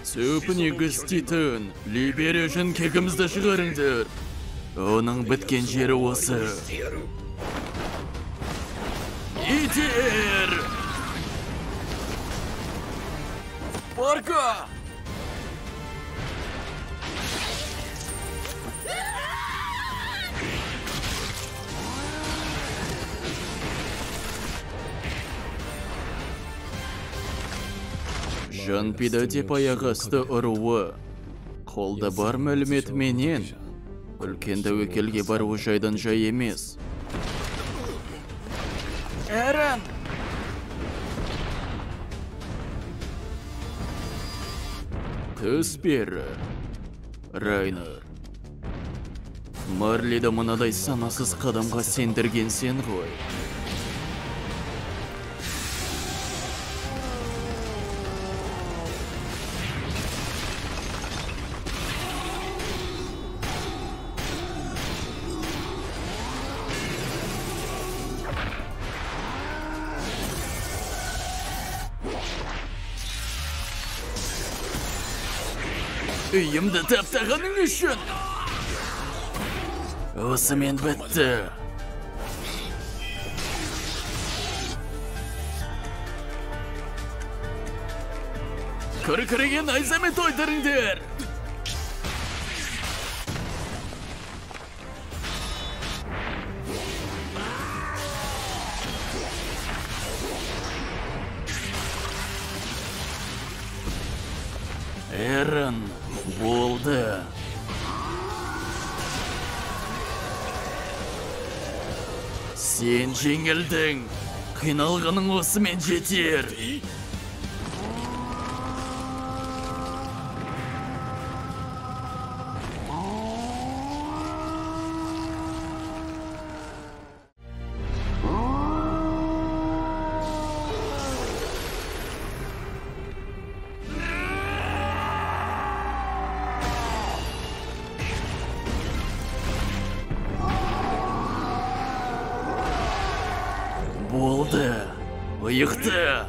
Түп негіз титан, Либерия үшін кегімізді шығарыңдар. Оның біткен жері осы. Итер! Порко! Жан пида деп аяқ асты ұруы. Қолда бар мәлімет менен. Үлкен тәуекелге баруы жайдан жай емес. Эрен! Түс бері, Райнер. Марлиді мынадай санасыз қадамға сендірген сен ғой. Үйімді таптағаның үшін! Осымен бітті. Күркіреген найзамен тойдырыңдар! Эрен, болды. Сен жеңілдің. Қиналғаның осымен жетер. Болды. Ұйықты.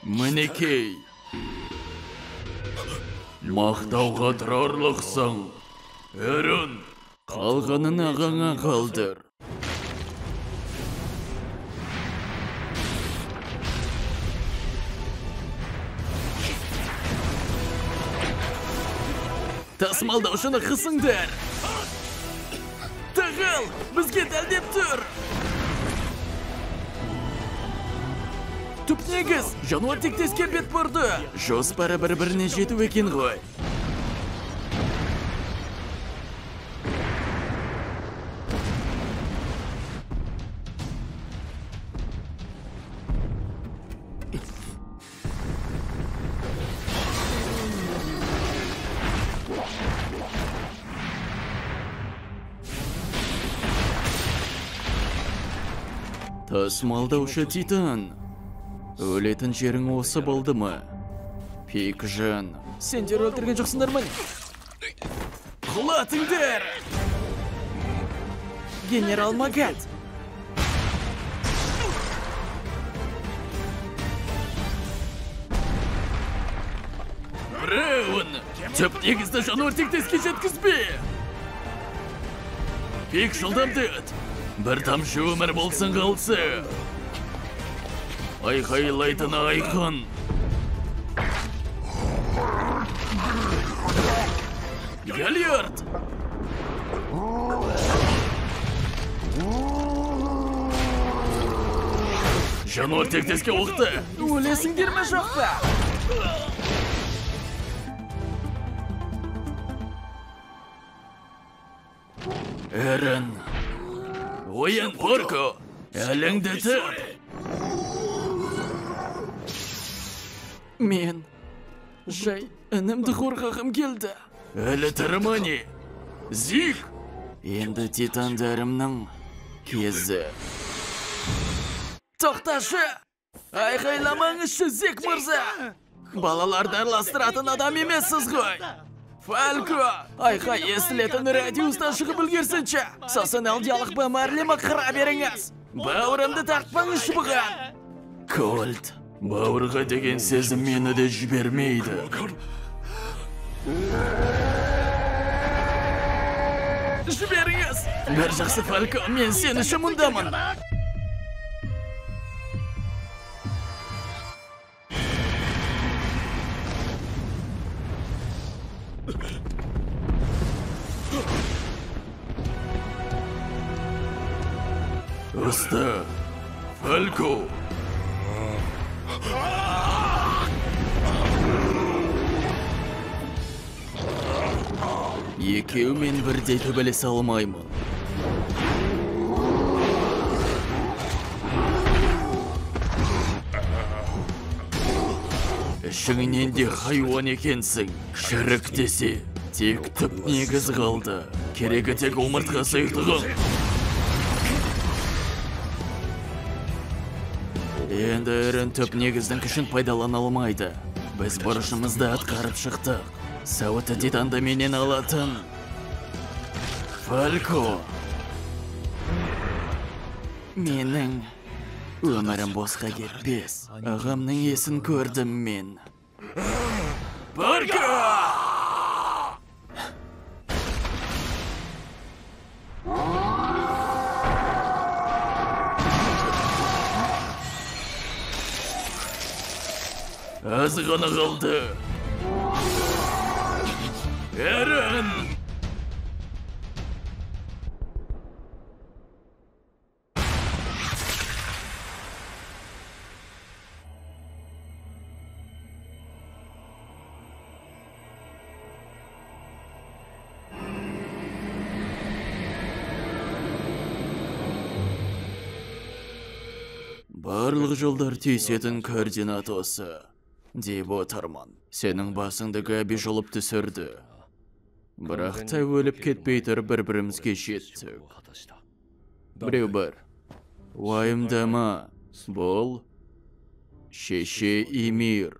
Мінекей. Мақтауға тұрарлықсың. Эрен, қалғанын ағаңа қалдыр. Тасымалдаушыны қысыңдар! Тығыл! Бізге дәлдеп тұр! Түпнегіз! Жануар тектеске бет бұрды! Жоспары бір-біріне жету екен ғой. Тасымалдаушы титан. Өлетін жерің осы болды ма? Пик жан. Сендер өлтірген жоқсыңдар ма? Құлатыңдар! Генерал Магат! Браун! Түп негізді жануар тектеске жеткізбе! Пик жылдамдат! Бір тамшы өмір болсын қалсы. Айқайлайтыны айқын. Гальярд! Жануар тектеске оқты. Өлесіңдер ме жоқ па? Эрен! Оян, Порко! Әліңді тап! Мен жай інімді қорғағым келді. Әлі тірі ма не? Зик! Енді титандарымның кезі. Тоқташы! Айқайламаңызшы, Зик мырза! Балаларды араластыратын адам емессіз ғой. Фалько, айқай естілетін радиустан шығып үлгерсінші. Сосын элдиялық Б. Марлемі қыра беріңіз. Бауырымды тартпаңызшы бұған. Кольт, бауырға деген сезім мені де жібермейді. Жіберіңіз! Бір жақсы, Фалько, мен сен үшін мұндамын. Ұста, Фалько! Екеуімен бірдей төбелесе алмаймын. Ішіңнен де хайуан екенсің. Шірік десе, тек түп негіз қалды. Керегі тек омыртқа сұйықтығы. Енді Эрен түп негіздің күшін пайдалана алмайды. Біз борышымызды атқарып шықтық. Сауыты титанды менен алатын Фалько. Менің өмірім босқа кетпес. Ағамның есін көрдім мен. Фалько! Аз ғана қалды. Эрен! Барлық жолдар түйісетін координат осы, деп отырмын. Сенің басыңды Габи жұлып түсірді. Бірақ та өліп кетпей тұрып бір-бірімізге жеттік. Біреу бар. Уайымдама. Бұл шеше Имир.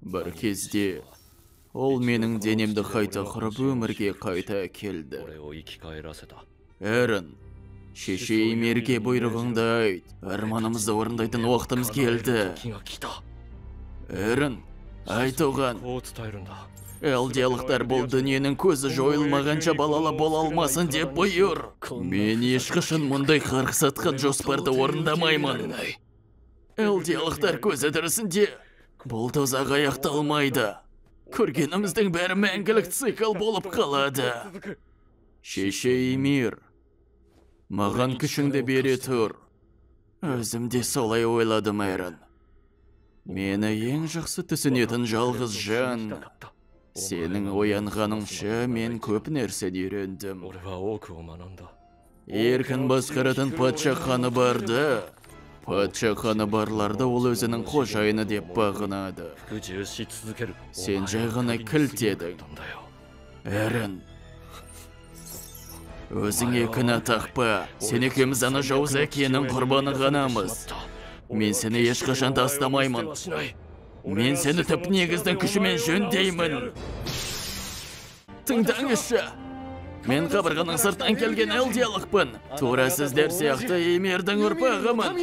Бір кезде ол менің денемді қайта құрып өмірге қайта әкелді. Эрен, шеше Имирге бұйрығыңды айт. Арманымызды орындайтын уақытымыз келді. Эрен, айт оған. Элдиялықтар бұл дүниенің көзі жойылмағанша балалы бола алмасын деп бұйыр. Мен ешқашан мұндай қарғыс атқан жоспарды орындамаймын. Элдиялықтар көзі тірісінде бұл тозақ аяқталмайды. Көргеніміздің бәрі мәңгілік цикл болып қалады. Шеше Имир, маған күшіңді бере тұр. Өзім де солай ойладым, Эрен. Мені ең жақсы түсінетін жалғыз жан. Сенің оянғаныңша мен көп нәрсені үйрендім. Еркін басқаратын патша қаны барды. Патша қаны барларды ол өзінің қожайыны деп бағынады. Сен жай ғана кілт едің. Эрен, өзіңе кінә тақпа. Сен екеуміз ана жауыз әкенің құрбаны ғанамыз. Мен сені ешқашан тастамаймын. Мен сені түп негіздің күшімен жөндеймін. Тыңдаңызшы. Мен қабырғаның сыртынан келген элдиялықпын. Тура сіздер сияқты Имирдің ұрпағымын.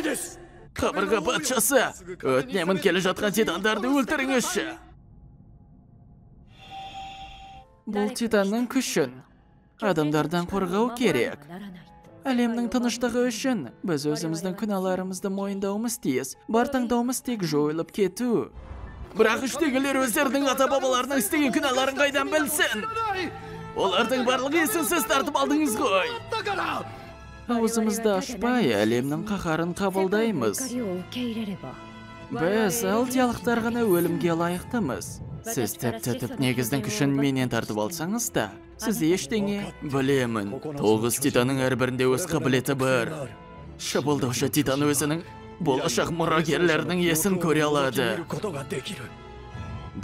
Қабырға патшасы, өтінемін, келе жатқан титандарды өлтіріңізші. Бұл титанның күшін адамдардан қорғау керек. Әлемнің тыныштығы үшін біз өзіміздің күнәларымызды мойындауымыз тиіс. Бар таңдауымыз тек жойылып кету. Бірақ іштегілер өздерінің ата-бабаларының істеген күнәларын қайдан білсін? Олардың барлығы есінсіз тартып алдыңыз ғой. Аузымызды ашпай, әлемнің қаһарын қабылдаймыз. Біз элдиялықтар ғана өлімге лайықтымыз. Сіз тіпті түп негіздің күшін менен тартып алсаңыз да, сіз ештеңе білемін. 9 титанның әрбірінде өз қабілеті бар. Шабуылдаушы титан өзінің болашақ мұрагерлерінің есін көре алады.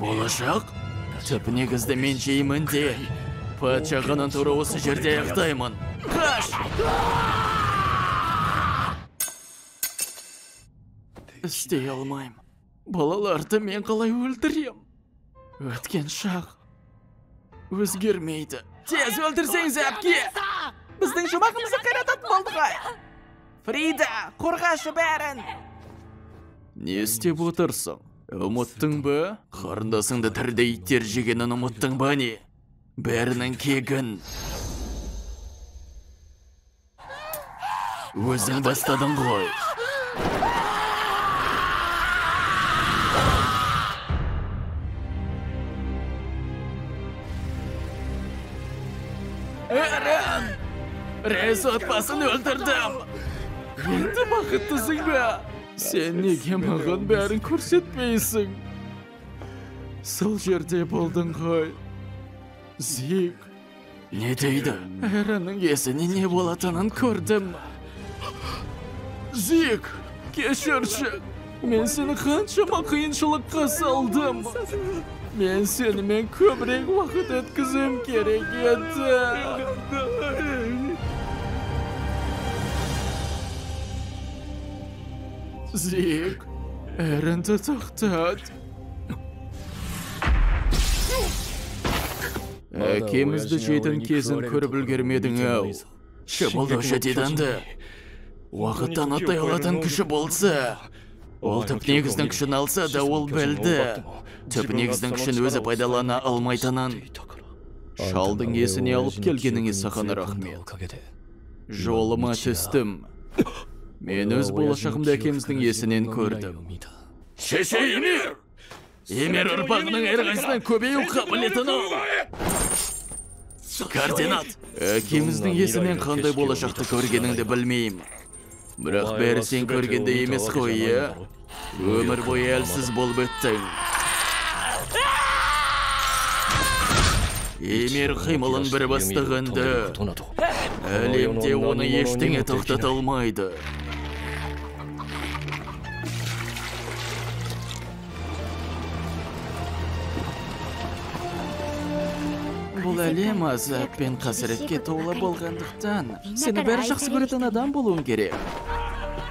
Болашақ? Түп негізді мен жеймін де, патша қанын тура осы жерде аяқтаймын. Қаш! Істей алмаймын. Балаларды мен қалай өлтірем? Өткен шақ өзгермейді. Тез өлтірсеңіз, әпке! Біздің жұмағымызды қирататын болды ғой. Фрида, қорғашы бәрін! Не істеп отырсың? Ұмыттың ба? Қарындасыңды тірідей иттер жегенін ұмыттың ба не? Бәрінің кегін. Өзің бастадың ғой. Эрен! Рейс отбасын өлтірдім! Енді бақыттысың ба? Сен неге маған бәрін көрсетпейсің? Сол жерде болдың ғой. Зик. Не дейді? Эреннің есіне не болатынын көрдім. Зик, кешірші. Мен сені қаншама қиыншылыққа салдым. Мен сенімен көбірек уақыт өткізуім керек еді. Зик, Эренді тоқтат. Әкемізді жейтін кезін көріп үлгермедің-ау. Шабылдаушы Титанды уақыттан аттай алатын күші болса, ол түп негіздің күшін алса да, ол білді. Түп негіздің күшін өзі пайдалана алмайтынын. Шалдың есіне алып келгеніңе саған рахмет. Жолыма түстім. Мен өз болашағымды әкеміздің есінен көрдім. Шеше, Эмир! Эмир ұрпағының әрқайсысынан көбею қабілетін ал! Координат! Әкеміздің есінен қандай болашақты көргеніңді білмеймін. Бірақ бәрі сен көргенде емес қой, иә? Өмір бойы әлсіз болып өттің. Эмир қимылын бір бастағанда, әлемде оны ештеңе тоқтата алмайды. Бұл әлем азап пен қасіретке толы болғандықтан, сені бәрі жақсы көретін адам болуың керек.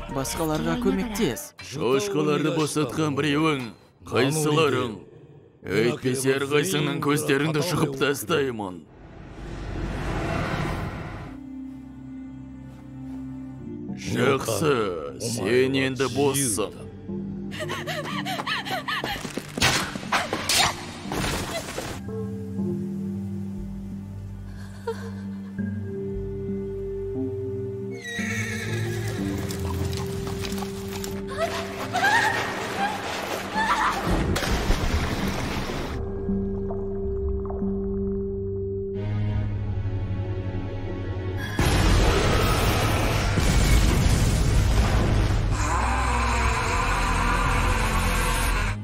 Басқаларға көмектес. Шошқаларды босатқан біреуің, қайсыларың? Әйтпесе әрқайсыңның көздеріңді шұқып тастаймын. Жақсы, сен енді боссың.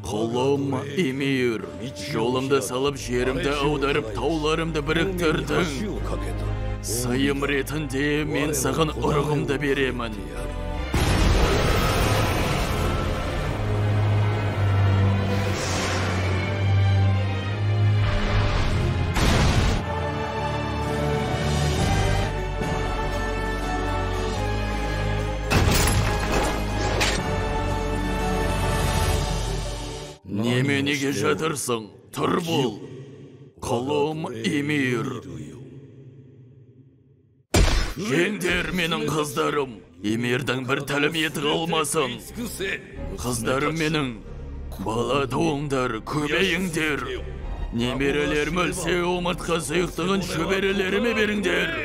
Құлым Эмир, жолымды салып, жерімді аударып, тауларымды біріктірдің. Сыйым ретінде мен саған ұрығымды беремін. Неменеге жатырсың? Тұр бол. Құлым Эмир. Жеңдер менің қыздарым. Эмирдің бір тілім еті қалмасын. Қыздарым менің. Бала туыңдар, көбейіңдер. Немерелерім өлсе, омыртқа сұйықтығын шөберелеріме беріңдер.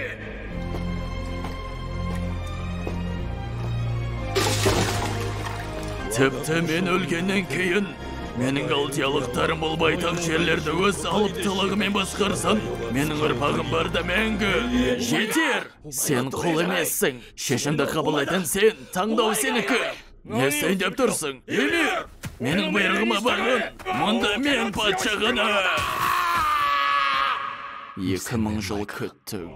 Тіпті мен өлгеннен кейін менің алтиялықтарым бұл байтақ жерлерді өз алыптылығымен басқарсын. Менің ұрпағым бар да мәңгі. Жетер! Сен құл емессің. Шешімді қабылдайтын сен, таңдау сенікі. Не істейін деп тұрсың? Эмир! Менің бұйрығыма бағын. Мұнда мен патша ғана. 2000 жыл күттің.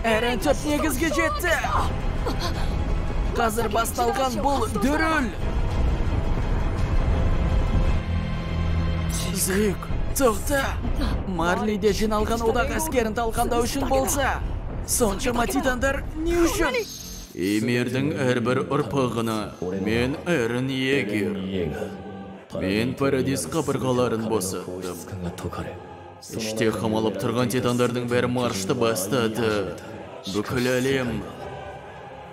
Эрен түп негізге жетті. Қазір басталған бұл дүріл. Зик, тоқта. Марлиде жиналған одақ әскерін талқандау үшін болса, соншама титандар не үшін? Имирдің әрбір ұрпағына мен Эрен Йегер. Мен Парадис қабырғаларын босаттым. Іште қамалып тұрған титандардың бәрі маршты бастады. Бүкіл әлем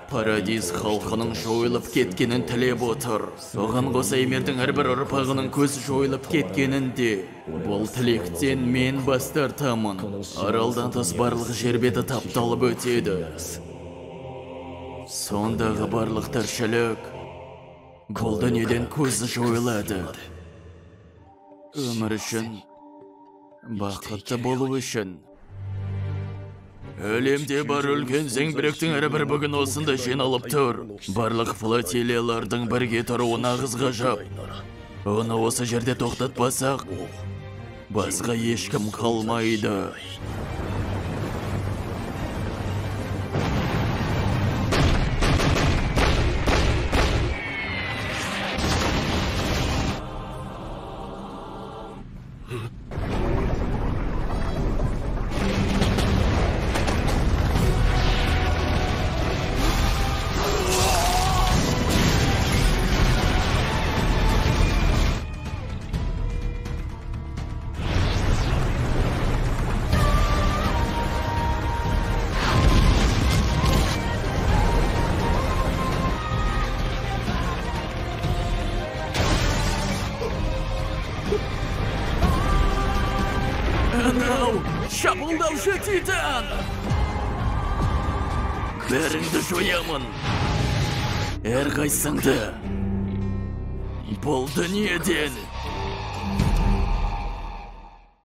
Парадис халқының жойылып кеткенін тілеп отыр. Оған қоса Имирдің әрбір ұрпағының көзі жойылып кеткенін де. Бұл тілектен мен бас тартамын. Аралдан тыс барлық жер беті тапталып өтеді. Сондағы барлық тіршілік бұл дүниеден көзі жойылады. Өмір үшін, бақытты болу үшін. Әлемде бар үлкен зеңбіректің әрбір бүгін осында жиналып тұр. Барлық флотилиялардың бірге тұруы нағыз ғажап. Оны осы жерде тоқтатпасақ, басқа ешкім қалмайды. Анау, шабуылдаушы титан! Бәріңді жоямын! Әрқайсыңды! Бұл дүниеден!